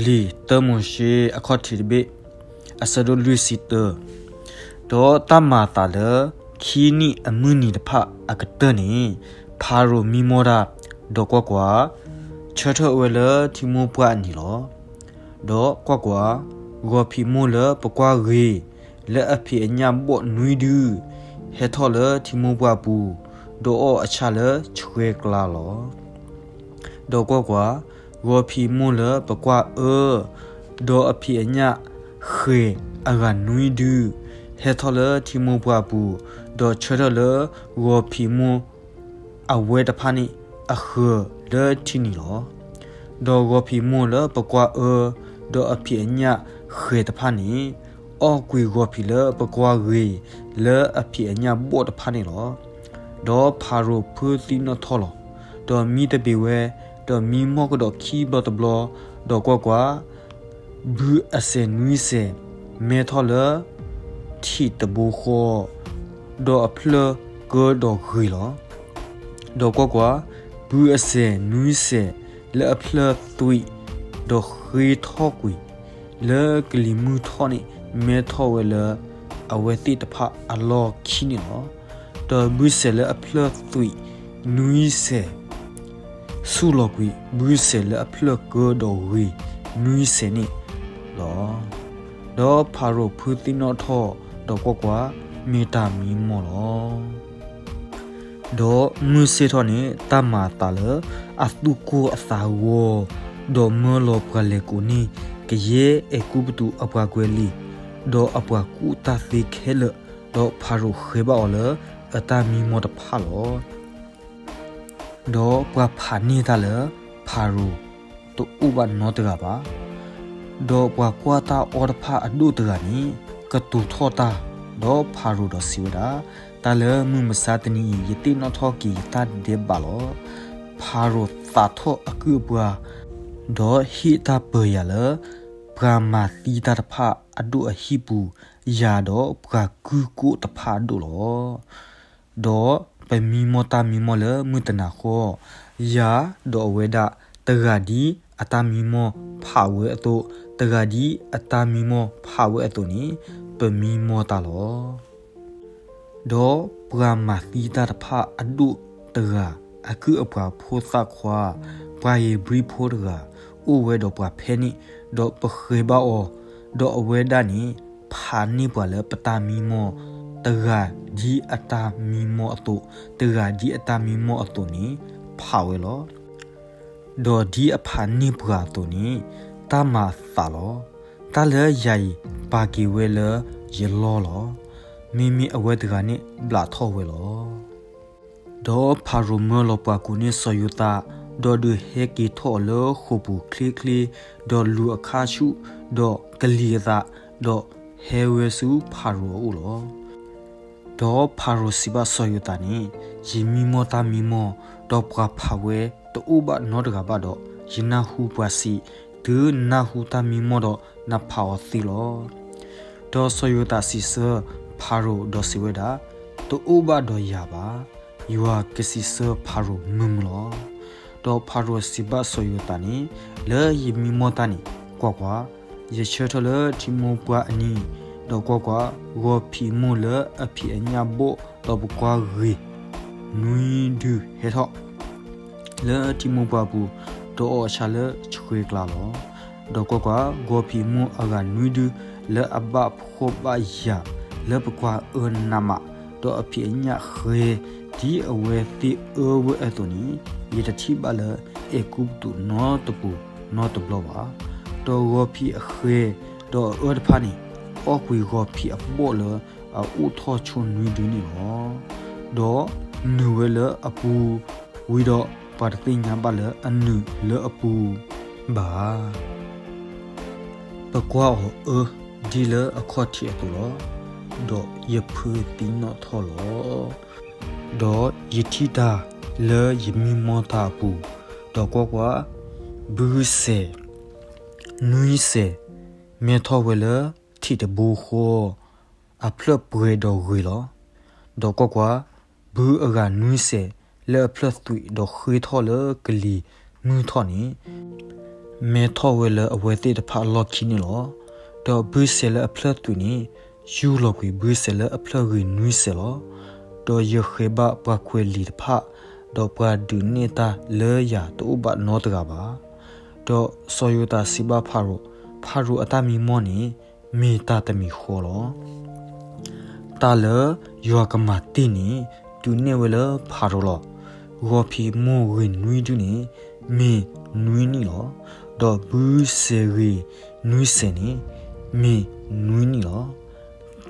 လံာ်တၢမိၤၡ့အခီၣ်ထံးတဘ့ၣ် အဆၢဒိၣ်လွံၢ်ဆံတၢ, ဒီးတၢ်မၤအသးလၢ ခံနံၣ်အမုၢ်နံၤတဖၣ်အကတၢၢ်န့ၣ်, ဖၤရိၤမံမီၢ်တၢ်, ဒီးကွၢ်ကွၢ်, ဆၢထၢၣ်ဝဲလၢထံမိၢ်ပှၢ်အနံၤလီၤ. ဒီးကွၢ်ကွၢ်, ဂီၤဖံးမိၢ်လၢပကွၢ်ဂ့ၤ လၢအဖံးအညၣ်ဘီၣ်နွံဒု, ဟဲထီၣ်လၢထံမိၢ်ပှၢ်ပူၤ, ဒီးအီၣ်အဆၣ်လၢဆှဲကျါလီၤ. ဒီးကွၢ်ကွၢ်, ဂီၤဖံးမိၢ်လၢပကွၢ်အၢ, ဒီးအဖံးအညၣ်ဃဲၤအဂၤနွံဒု, ဟဲထီၣ်လၢထံမိၢ်ပှၢ်ပူၤ, ဒီးဆၢထၢၣ်လၢဂီၤဖံးမိၢ်အဝဲတဖၣ်န့ၣ်အဃၢၤလၢထံနံၤလီၤ. ဒီးဂီၤဖံးမိၢ်လၢပကွၢ်အၢ, ဒီးအဖံးအညၣ်ဃဲၤတဖၣ်န့ၣ်, အီၣ်ကွံာ်ဂီၤဖံးလၢပကွၢ်ဂ့ၤ လၢအဖံးအညၣ်ဘီၣ်တဖၣ်န့ၣ်လီၤ. ဒီးဖၤရိၤဖၢသံနီၣ်ထီၣ်လီၤ. ဒီးမံတဘ့ၣ်ဝဲ, ဒီးမံမီၢ်ကဒီးခံဘျီတဘျီ, ဒီးကွၢ်ကွၢ်, ဘုအစဲၤနွံစဲၤ မဲထီၣ်လၢထံးတဘိဃီ, ဒီးအဖျၢၣ်ကၢဒီးဂ့ၤလီၤ. ဒီးကွၢ်ကွၢ်, ဘုအစဲၤနွံစဲၤလၢအဖျၢၣ်သွံး, ဒီးဃ့ထီၣ်ကွံာ် လၢကလံၤမုၢ်ထီၣ်န့ၣ် မဲထီၣ်ဝဲလၢအဝဲသ့ၣ်တဖၣ်အလီၢ်ခံန့ၣ်လီၤ. ဒီးဘုစဲၤလၢအဖျၢၣ်သွံးနွံစဲၤ ဆူၣ်လီၤကွံာ် ဘုစဲၤလၢအဖျၢၣ်ကၢဒီးဂ့ၤနွံစဲၤန့ၣ်လီၤ. ဒီးဖၤရိၤဖုသံနီၣ်ထီၣ်, ဒီးကွၢ်ကွၢ်, မ့ၢ်တၢ်မံမီၢ်လီၤ. ဒီးမုၢ်ဆ့ၣ်ထီၣ်န့ၣ် တၢ်မၤအသးလၢအသူၣ်ကိၢ်အသးဂီၤ, ဒီးမၢလီၤပှၤလဲၤကိးန့ၢ်ကယဲၢ်အဲၤကူပတူးအပှၤကွဲးလံာ်, ဒီးအပှၤကူၣ်တၢ်သ့ခဲလၢာ်, ဒီးဖၤရိၤဃဲၤဘၣ်အီၤလၢအတၢ်မံမီၢ်တဖၣ်လီၤ. ဒီးပှၤဖးန့ၢ်တၢ်လၢဖၤရိၤတအိၣ်ဘၣ်နီတဂၤဘၣ်. ဒီးပှၤကွၢ်တၢ်အီၣ်တဖၣ်အဒိၣ်တဂၤန့ၣ် ကတိၤထီၣ်တၢ်, ဒီးဖၤရိၤဒီးစံးဝဲဒၣ်, တၢ်လၢမုၢ်မဆါတနံၤအံၤ ယသ့ၣ်နီၣ်ထီၣ်က့ၤယတၢ်ဒဲးဘးလီၤ. ဖၤရိၤသးထီၣ်အကုၢ်အပှၤ, ဒီးဟ့ၣ်တၢ်ပၢၤယၤလၢ ပှၤမၤသံတၢ်တဖၣ်အဒိၣ်အဟံၣ်ပူၤ, ယၤဒီးပှၤကုၢ်ကိၣ်တဖၣ်အဒိၣ်လီၤ. ဒီးပမံမီၢ်တၢ်မံမီၢ်လၢမုၢ်တနၤဃီ, ယၤဒီးအဝဲဒၣ်တဂၤဒ်အတၢ်မံမီၢ်ဖးဝဲအသိး, တဂၤဒ်အတၢ်မံမီၢ်ဖးဝဲအသိးန့ၣ်, ပမံမီၢ်တၢ်လီၤ. ဒီးပှၤမၤသံတၢ်တဖၣ်အဒိၣ်တဂၤအကုၢ်အပှၤဖိသၣ်ခွါ, ပှၤဧ့ၤဘြံၤဖိတဂၤ, အိၣ်ဝဲဒီးပှၤဖဲန့ၣ်, ဒီးပဃဲၤဘၣ်အီၤ, ဒီးအဝဲဒၣ်န့ၣ် ဖးန့ၢ်ပှၤလၢပတၢ်မံမီၢ်, တဂၤဒ်အတၢ်မံမီၢ်အသိး, တဂၤဒ်အတၢ်မံမီၢ်အသိးန့ၣ် ဖးဝဲလီၤ. ဒီးဒ်အဖးန့ၢ်ပှၤအသိးန့ၣ်, တၢ်မၤအသးလီၤ. တၢ်လၢယၤအံၤပာ်က့ၤဝဲလၢယလီၢ်လီၤ. မ့မ့ၢ်အဝဲတဂၤန့ၣ်ဘျးထီၣ်ဝဲလီၤ. ဒီးဖၤရိၤမၢလီၤပှၤကိးန့ၢ်စီၤယိၤသး, ဒီးဒုးဟဲက့ၤထီၣ်အီၤလၢဃိာ်ပူၤချ့ချ့, ဒီးလူၤအခါဆူၣ်, ဒီးကလံၤအသး, ဒီးဟဲဝဲဆူဖၤရိၤအအိၣ်လီၤ. ဒီးဖၤရိၤစံးဘၣ်စီၤယိၤသးန့ၣ်, ယမံမီၢ်တၢ်မံမီၢ်, ဒီးပှၤဖးဝဲတအိၣ်ဘၣ်နီတဂၤဘၣ်ဒီး, ယနၢ်ဟူပှၤစံး, တုၤနနၢ်ဟူတၢ်မံမီၢ်ဒီးနဖးအီၤသ့လီၤ. ဒီးစီၤယိၤသးစံးဆၢဖၤရိၤဒီးစံးဝဲဒၣ်, တအိၣ်ဘၣ်ဒီးယၤဘၣ်, ယွၤကစံးဆၢဖၤရိၤမုာ်မုာ်လီၤ. ဒီးဖၤရိၤစံးဘၣ်စီၤယိၤသးန့ၣ်, လၢယမံမီၢ်တၢ်န့ၣ်, ကွၢ်ကွၢ်, ယဆၢထၢၣ်လၢထံမိၢ်ပှၢ်အနံၤ, ဒီးကွၢ်ကွၢ်, ဂီၤဖံးမိၢ်လၢအဖံးအညၣ်ဘီၣ်ဒီးပကွၢ်ဂ့ၤနွံဒုဟဲထီၣ် လၢထံမိၢ်ပှၢ်ပူၤ, ဒီးအီၣ်အဆၣ်လၢဆှဲကျါလီၤ. ဒီးကွၢ်ကွၢ်, ဂီၤဖံးမိၢ်အဂၤနွံဒုလၢအဘၣ်ဖှီၣ်ဘၣ်ယာ်လၢပကွၢ်အၢနးမး, ဒီးအဖံးအညၣ်ဃဲၤ, ဒ်အဝဲသ့ၣ်အၢဝဲအသိးန့ၣ်, ယတထံၣ်ဘၣ်လၢအဲၤကူပတူးနီတပူၤနီတဘျီဘၣ်. ဒီးဂီၤဖံးအဃဲၤဒီးအအၢတဖၣ်န့ၣ်, အီၣ်ကွံာ်ဂီၤဖံးအဘီၣ်လၢအအိၣ်ထီၣ်ဆိနွံဒုန့ၣ်လီၤ. ဒီးနုာ်ဝဲလၢအပူၤဝံၤဒီး, ပှၤတသ့ၣ်ညါဘၣ်လၢအနုာ်လၢအပူၤဘၣ်. ပကွၢ်အီၤအၢဒ်လၢအခီၣ်ထံးအသိးလီၤ. ဒီးယဖုသံနီၣ်ထီၣ်လီၤ. ဒီးယထံၣ်တၢ်လၢယမံမီၢ်တၢ်အပူၤ, ဒီးကွၢ်ကွၢ်, ဘုစဲၤနွံစဲၤ မဲထီၣ်ဝဲလၢထံးတဘိဃီ, အဖျၢၣ်ပှဲၤဒီးဂ့ၤလီၤ. ဒီးကွၢ်ကွၢ်, ဘုအဂၤနွံစဲၤလၢအဖျၢၣ်သွံးဒီးဃ့ထီၣ်လၢကလံၤမုၢ်ထီၣ်န့ၣ်, မဲထီၣ်ဝဲလၢအဝဲသ့ၣ်တဖၣ်အလီၢ်ခံန့ၣ်လီၤ. ဒီးဘုစဲၤလၢအဖျၢၣ်သွံးန့ၣ် ယူၢ်လီၤကွံာ်ဘုစဲၤလၢအဖျၢၣ်ဂ့ၤနွံစဲၤလီၤ. ဒီးယဃဲၤဘၣ်ပှၤကွဲးလံာ်တဖၣ်, ဒီးပှၤဒုးနဲၣ်တၢ်လၢယၤတအိၣ်ဘၣ်နီတဂၤဘၣ်. ဒီးစီၤယိၤသးစံးဘၣ်ဖၤရိၤ, ဖၤရိၤအတၢ်မံမီၢ်န့ၣ် မ့ၢ်တၢ်တမံၤဃီလီၤ. တၢ်လၢယွၤကမၤတ့ၢ်န့ၣ် တုၤနဲၣ်ဝဲလၢဖၤရိၤလီၤ. ဂီၤဖံးမိၢ်ဂ့ၤနွံဒုန့ၣ် မ့ၢ်နွံနံၣ်လီၤ. ဒီးဘုစဲၤဂ့ၤနွံစဲၤန့ၣ် မ့ၢ်နွံနံၣ်လီၤ.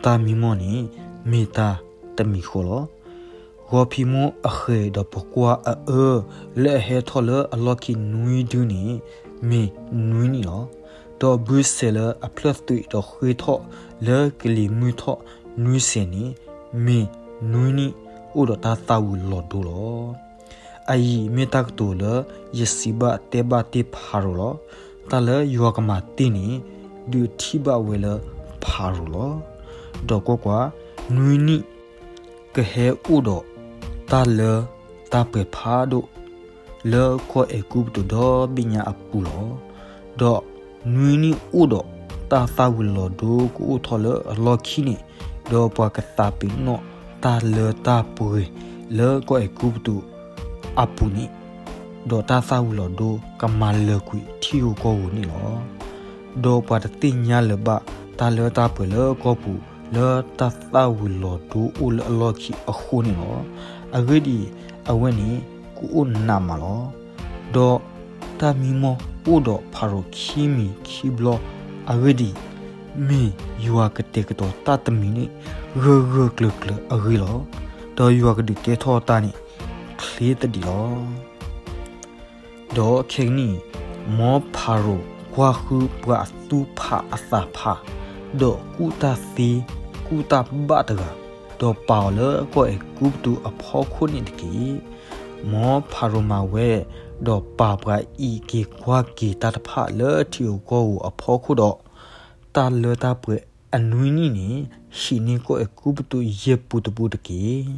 တၢ်မံမီၢ်န့ၣ် မ့ၢ်တၢ်တမံၤဃီလီၤ. ဂီၤဖံးမိၢ်အဃဲၤဒီးပကွၢ်အအၢ လၢအဟဲထီၣ်လၢအလီၢ်ခံနွံဒုန့ၣ် မ့ၢ်နွံနံၣ်လီၤ. ဒီးဘုစဲၤလၢအဖျၢၣ်သွံးဒီးဃ့ထီၣ်လၢကလံၤမုၢ်ထီၣ်နွံစဲၤန့ၣ် မ့ၢ်နွံနံၣ်အိၣ်ဒီးတၢ်သၣ်ဝံၤလီၤဒိလီၤ. အအံၤမ့ၢ်တၢ်ကတိၤလၢယစံးဘၣ်တဲဘၣ်တ့ၢ်ဖၤရိၤလီၤ. တၢ်လၢယွၤကမၤတ့ၢ်န့ၣ် ဒုးထံၣ်ဘၣ်ဝဲလၢဖၤရိၤလီၤ. ဒီးကွၢ်ကွၢ်, နွံနံၣ် ကဟဲအိၣ်ဒီးတၢ်လၢတၢ်ပှဲၤဖးဒိၣ် လၢကီၢ်အဲၤကူပတူးဒီဘ့ၣ်ညါအပူၤလီၤ. ဒီးနွံနံၣ်အိၣ်ဒီးတၢ်သၣ်ဝံၤလီၤဒိကအိၣ်ထီၣ်လၢအလီၢ်ခံန့ၣ်, ဒီးပှၤကသးပ့ၤနီၣ်တၢ်လၢတၢ်ပှဲၤလၢကီၢ်အဲၤကူပတူးအပူၤန့ၣ်, ဒီးတၢ်သၣ်ဝံၤလီၤဒိကမၤလၢာ်ကွံာ်ထံဧိၤကီၢ်ဧိၤန့ၣ်လီၤ. ဒီးပှၤတသ့ၣ်ညါလၢၤဘၣ်တၢ်လၢတၢ်ပှဲၤလၢကီၢ်ပူၤ လၢတၢ်သၣ်ဝံၤလီၤဒိအိၣ်လၢအလီၢ်ခံအဃိန့ၣ်လီၤ. အဂ့ၢ်ဒ်အံၤ, အဝဲန့ၣ်ကအိၣ်နးမးလီၤ. ဒီးတၢ်မံမီၢ်အိၣ်ဒီးဖၤရိၤခံမံၤခံဘျီ, အဂ့ၢ်ဒ်အံၤ, မ့ၢ်ယွၤကတဲာ်ကတီၤတၢ်တမံၤန့ၣ် ဂၢၢ်ဂၢၢ်ကျၢၤကျၢၤအဂ့ၢ်လီၤ. ဒီးယွၤကဒုးကဲထီၣ်တၢ်န့ၣ် ချ့သဒံးလီၤ. ဒီးခဲကနံၣ်အံၤ, မ်ဖၤရိၤကွၢ်ဃုပှၤအသူၣ်ဖးအသးဖး, ဒီးကူၣ်တၢ်သ့ကူၣ်တၢ်ဘၣ်တဂၤ, ဒီးပာ်အီၤလၢကီၢ်အဲၤကူပတူးအဖီခိၣ်န့ၣ်တက့ၢ်. မ်ဖၤရိၤမၤဝဲ, ဒီးပာ်ပှၤအံးက့ၤကွၢ်က့ၤတၢ်တဖၣ်လၢထံဧိၤကီၢ်ဧိၤအဖီခိၣ်ဒီး, တၢ်လၢတၢ်ပှဲၤအနွံနံၣ်န့ၣ် ဟံးန့ၢ်ကီၢ်အဲၤကူပတူးယဲၢ်ပူၤတပူၤတက့ၢ်.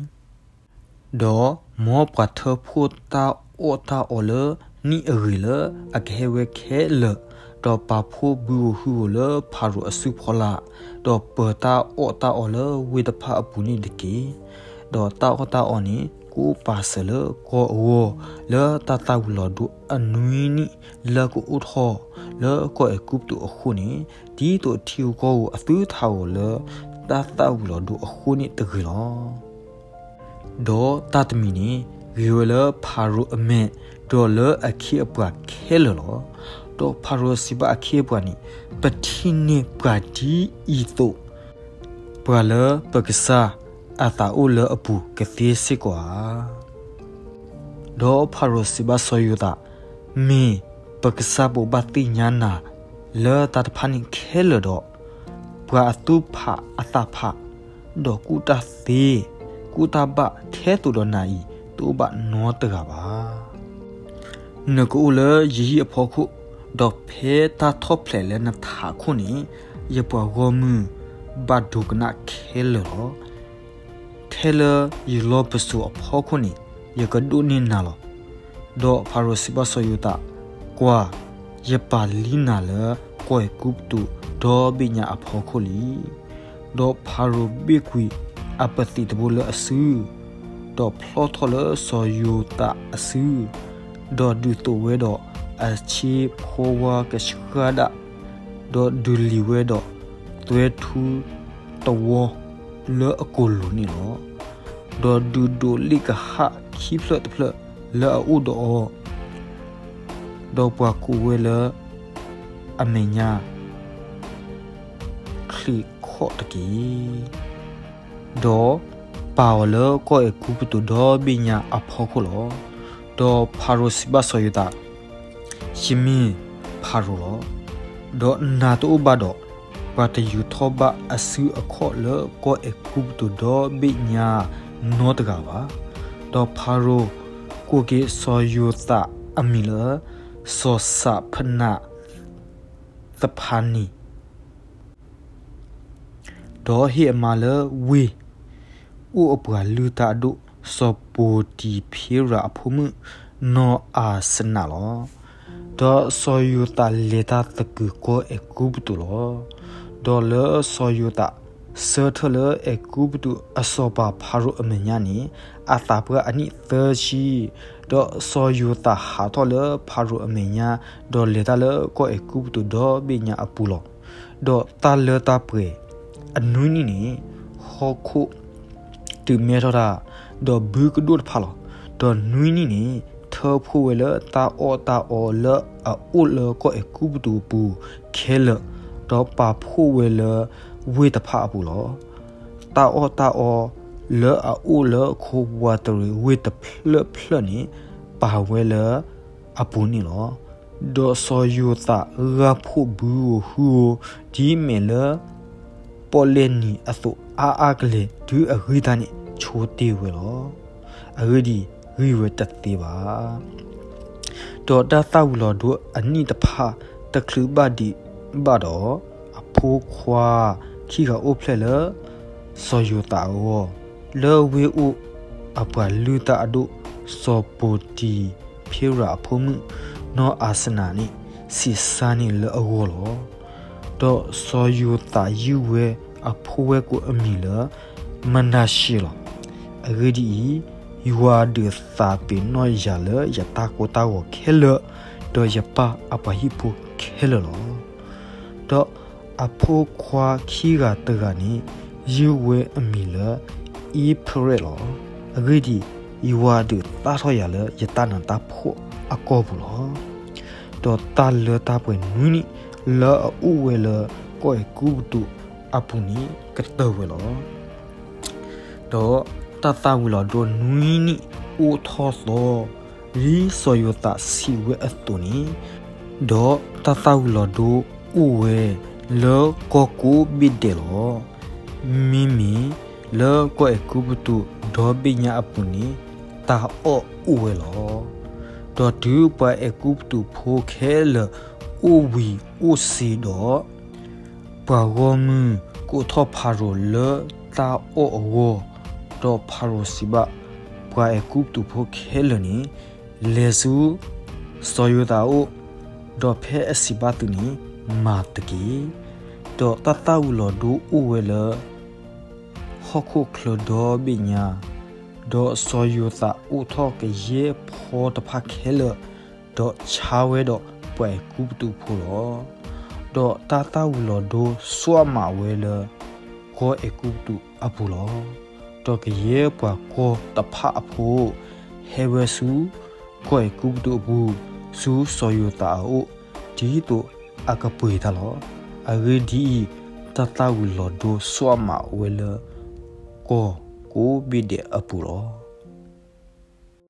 ဒီးမ်ပှၤထၢဖှိၣ်တၢ်အီၣ်တၢ်အီလၢ နံၣ်အဂ့ၤလၢအကဟဲဝဲခဲလၢာ်, ဒီးပာ်ဖှိၣ်ဘုဧိၤဟုဧိၤလၢဖၤရိၤအစုဖီလာ်, ဒီးပၢၤတၢ်အီၣ်တၢ်အီလၢဝ့ၢ်တဖၣ်အပူၤန့ၣ်တက့ၢ်. ဒီးတၢ်အီၣ်တၢ်အီန့ၣ် ကအိၣ်ပာ်စၢၤလၢကီၢ်အဂီၢ်, လၢတၢ်သၣ်ဝံၤလီၤဒိအနွံနံၣ်လၢကအိၣ်ထီၣ်လၢကီၢ်အဲၤကူပတူးအဃိန့ၣ်, ဒ်သိးထံဧိၤကီၢ်ဧိၤအသုတဟးဂီၤလၢ တၢ်သၣ်ဝံၤလီၤဒိအဃိန့ၣ်တဂ့ၤလီၤ. ဒီးတၢ်တမံၤန့ၣ် ဂ့ၤဝဲလၢဖၤရိၤအမဲာ်, ဒီးလၢအခ့အပှၤခဲလၢာ်လီၤ. ဒီးဖၤရိၤစံးဘၣ်အခ့အပှၤန့ၣ်, ပထံၣ်န့ၢ်ပှၤဒ်အံၤသိး, ပှၤလၢပကစၢ်အသးအိၣ်လၢအပူၤကသ့စ့ၢ်ကီးဧါ. ဒီးဖၤရိၤစံးဘၣ်စီၤယိၤသး, မ့ၢ်ပကစၢ်ဘိးဘၣ်သ့ၣ်ညါနၤလၢတၢ်တဖၣ်န့ၣ်ခဲလၢာ်ဒီး, ပှၤအသူၣ်ဖးအသးဖး, ဒီးကူၣ်တၢ်သ့, ကူၣ်တၢ်ဘၣ်ထဲသိးဒီးနၤအံၤ တအိၣ်ဘၣ်နီတဂၤဘၣ်. နကအိၣ်လၢယဟံၣ်အဖီခိၣ်, ဒီးဖဲတၢ်ထီၣ်ဖျဲးလၢနထးခိၣ်န့ၣ်, ယပှၤဂီၢ်မုၢ်ဘၣ်ဒိကနၣ်ခဲလၢာ်လီၤ. ထဲလၢယလီပစိာ်အဖီခိၣ်န့ၣ်, ယကဒိးန့ၢ်နၤလီၤ. ဒီးဖၤရိၤစံးဘၣ်စီၤယိၤသး, ကွၢ်, ယပာ်လံနၤလၢကီၢ်အဲၤကူပတူးဒီဘ့ၣ်ညါအဖီခိၣ်လံ. ဒီးဖၤရိၤဘ့ၣ်ကွံာ်အပသံးတဘိလၢအစု, ဒီးဖျီၣ်ထီၣ်လၢစီၤယိၤသးအစု, ဒီးဒုးသိးဝဲဒီးအဆ့ဖိဝါကဆှၣ်ဒၣ်, ဒီးဒုးလံၤဝဲဒီးသွဲထူတဝီလၢအကိာ်လိၤန့ၣ်လီၤ. ဒီးဒုးဒိးလ့ၣ်ကဟၣ်ခံဖျၢၣ်တဖျၢၣ်လၢအအိၣ်ဒီးအီၤ, ဒီးပှၤကိးဝဲလၢအမဲာ်ညါ ချံးခီၣ်တက့ၢ်. ဒီးပာ်အီၤလၢကီၢ်အဲၤကူပတူးဒီဘ့ၣ်ညါအဖီခိၣ်လီၤ. ဒီးဖၤရိၤစံးဘၣ်စီၤယိၤသး, ယမ့ၢ်ဖၤရိၤလီၤ. ဒီးနၤတအိၣ်ဘၣ်ဒီး, ပှၤတယူၤထီၣ်ဘၣ်အစုအခီၣ်လၢကီၢ်အဲၤကူပတူးဒီဘ့ၣ်ညါနီတဂၤဘၣ်. ဒီးဖၤရိၤကိးက့ၤစီၤယိၤသးအမံၤလၢ စီၤစးဖနးသဖၤနံး ဒီးဟ့ၣ်အမါလၢဝ့ၢ်အိၣ်အပှၤလုၢ်တၢ်အဒိၣ် စီၤပူၤတံၤဖ့ရးအဖိမုၣ် နီၢ်အၤစနးလီၤ. ဒီးစီၤယိၤသးလဲၤတၢ်သကုၤကီၢ်အဲၤကူပတူးလီၤ. ဒီးလၢစီၤယိၤသးဆၢထၢၣ်လၢအဲၤကူပတူးအစီၤပၤဖၤရိၤအမဲာ်ညါန့ၣ်, အသးပှၢ်အနံၣ်သၢဆံ, ဒီးစီၤယိၤသးဟးထီၣ်လၢဖၤရိၤအမဲာ်ညါ, ဒီးလဲၤတၢ်လၢကီၢ်အဲၤကူပတူးဒီဘ့ၣ်ညါအပူၤလီၤ. ဒီးတၢ်လၢတၢ်ပှဲၤအနွံနံၣ်န့ၣ်, ဟီၣ်ခိၣ် တုၤမဲထီၣ်တၢ်, ဒီးဘုကဒိၣ်တဖၣ်လီၤ. ဒီးနွံနံၣ်န့ၣ်, ထၢဖှိၣ်ဝဲလၢတၢ်အီၣ်တၢ်အီလၢအအိၣ်လၢကီၢ်အဲၤကူပတူးအပူၤခဲလၢာ်, ဒီးပာ်ဖှိၣ်ဝဲလၢဝ့ၢ်တဖၣ်အပူၤလီၤ. တၢ်အီၣ်တၢ်အီလၢအအိၣ်လၢခိဝးတရံးဝ့ၢ်တဖျၢၣ်ဖျၢၣ်န့ၣ်, ပာ်ဝဲလၢအပူၤန့ၣ်လီၤ. ဒီးစီၤယိၤသးဂၢ်ဖှိၣ်ဘုဧိၤဟုဧိၤ, ဒ်အမ့ၢ်လၢ ပီၣ်လဲၣ်နံၤအသိးအါအါကလဲာ် တုၤအဂံၢ်တၢ်န့ၣ်ဆိတ့ၢ်ဝဲလီၤ. အဂ့ၢ်ဒ်အံၤ, ဂံၢ်ဝဲတသ့ဘၣ်. ဒီးတၢ်သၣ်ဝံၤလီၤဒိအနံၣ်တဖၣ်တချုးဘၣ်ဒံးဘၣ်ဒီး, အဖိခွါခံဂၤအိၣ်ဖျဲၣ်လၢစီၤယိၤသးအဂီၢ်, လၢဝ့ၢ်အိၣ်အပှၤလုၢ်တၢ်အဒိၣ် စီၤပိၤတံၤဖ့ရၤအဖိမုၣ်နီၢ်အၤစနၤန့ၣ် ဆံးစၢ်န့ၢ်လၢအဂီၢ်လီၤ. ဒီးစီၤယိၤသးယုၢ်ဝဲအဖိဝဲၢ်ကိာ်အမံၤလၢ မနၤၡ့လီၤ. အဂ့ၢ်ဒ်အံၤ, ယွၤဒုးသးပ့ၤနီၣ်ယၤလၢယတၢ်ကိၢ်တၢ်ဂီၤခဲလၢာ်, ဒီးယပၢ်အပှၤဟံၣ်ဖိခဲလၢာ်လီၤ. ဒီးအဖိခွါခံဂၤတဂၤန့ၣ်, ယုၢ်ဝဲအမံၤလၢအံးဖရဲၣ်လီၤ. အဂ့ၢ်ဒ်အံၤ, ယွၤဒုးသၣ်ထီၣ်ယၤလၢယတၢ်နးတၢ်ဖှီၣ်အကီၢ်ပူၤလီၤ. ဒီးတၢ်လၢတၢ်ပှဲၤနွံနံၣ် လၢအအိၣ်ဝဲလၢကီၢ်အဲၤကူပတူးအပူၤန့ၣ်ကတၢၢ်ဝဲလီၤ. ဒီးတၢ်သၣ်ဝံၤလီၤဒိနွံနံၣ်အိၣ်ထီၣ်သီ, ဒ်စီၤယိၤသးစံးဝဲအသိးန့ၣ်, ဒီးတၢ်သၣ်ဝံၤလီၤဒိအိၣ်ဝဲလၢကီၢ်ကိးဘ့ၣ်ဒဲးလီၤ. မ့မ့ၢ်လၢကီၢ်အဲၤကူပတူးဒီဘ့ၣ်ညါအပူၤန့ၣ်, တၢ်အီၣ်အိၣ်ဝဲလီၤ. ဒီးတုၤပှၤအဲၤကူပတူးဖိခဲလၢာ်အိၣ်ဝံၤအိၣ်စ့ဒီး, ပှၤဂီၢ်မုၢ်ကိးထီၣ်ဖၤရိၤလၢတၢ်အီၣ်အဂီၢ်, ဒီးဖၤရိၤစံးဘၣ်ပှၤအဲၤကူပတူးဖိခဲလၢာ်န့ၣ်, လဲၤဆူစီၤယိၤသးအအိၣ်, ဒီးဖဲအစံးဘၣ်သုန့ၣ်မၤတက့ၢ်. ဒီးတၢ်သၣ်ဝံၤလီၤဒိအိၣ်ဝဲလၢ ဟီၣ်ခိၣ်ချၢဒီဘ့ၣ်ညါ, ဒီးစီၤယိၤသးအိးထီၣ်ကယဲၢ်ဖီတဖၣ်ခဲလၢာ်, ဒီးဆါဝဲဒီးပှၤအဲၤကူပတူးဖိလီၤ. ဒီးတၢ်သၣ်ဝံၤလီၤဒိစွၣ်မးဝဲလၢကီၢ်အဲၤကူပတူးအပူၤလီၤ. ဒီးကယဲၢ်ပှၤကီၢ်တဖၣ်အဖိ ဟဲဝဲဆူကီၢ်အဲၤကူပတူးအပူၤ, ဆူစီၤယိၤသးအအိၣ်, ဒ်သိးအကပှ့ၤတၢ်လီၤ. အဂ့ၢ်ဒ်အံၤ, တၢ်သၣ်ဝံၤလီၤဒိစွၣ်မးဝဲလၢကီၢ်ကိးဘ့ၣ်ဒဲးအပူၤလီၤ.